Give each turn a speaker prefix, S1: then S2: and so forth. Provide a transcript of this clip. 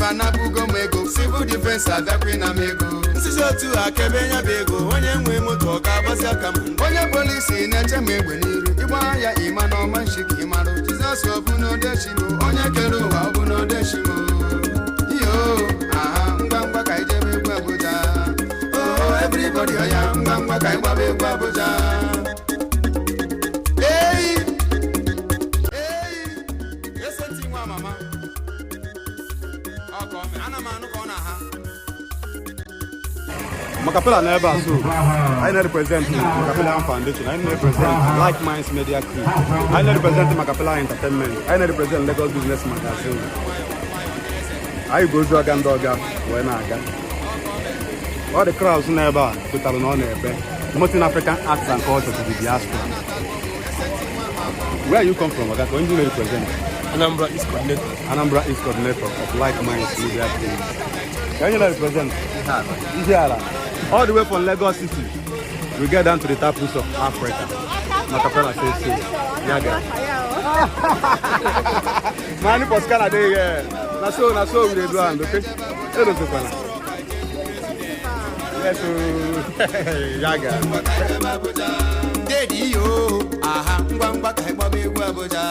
S1: Anabugo m ego, civil defense abịakwa ịna m ego.
S2: Nsizi otu a kebe nya bụ ego, onye nwe moto ọ ga-agbazi aka m.
S1: Onye polisi na-eche m egbe n'iru, ịgba ya ịma na ọma nshi ka ịmarụ. Jizọs ọ bụ n'odechimo, onye kere ụwa ọ bụ n'odechimo. Iyo aha, ngwa ngwa ka ijebe egwu Abuja. Oh, everybody, oya, ngwa ngwa ka ịgbaba egwu Abuja. Eyi eyi, esenti nwa mama ọ ka ọ mee. Ana m anụ ka ọ na-aha.
S3: Makapela n'ebe a, so anyị na-represent Makapela Foundation, anyị na-represent Like Minds Media Crew, anyị na-represent Makapela Entertainment, anyị na-represent Lagos Business Magazine. Anyị bụ ozu ọga ndị ọga wee na-aga. All the crowds n'ebe a pụtara na ọ na-ebe promoting African arts and culture to the diaspora. Where you come from, Oga? Onye na-represent?
S4: Anambra East Coordinator.
S3: Anambra East Coordinator of Like Minds Media Crew. Ka onye na-represent? Ihiala. All the way from Lagos City, we get down to the taproots of Africa. Makapela say so. Yaga. Mani Pascal dey here. Na so we dey do am, okay? Erozokwana. Yes, oh. Yaga.
S1: Dedi yo aha, ngwa ngwa ka ịgbaba egwu Abuja.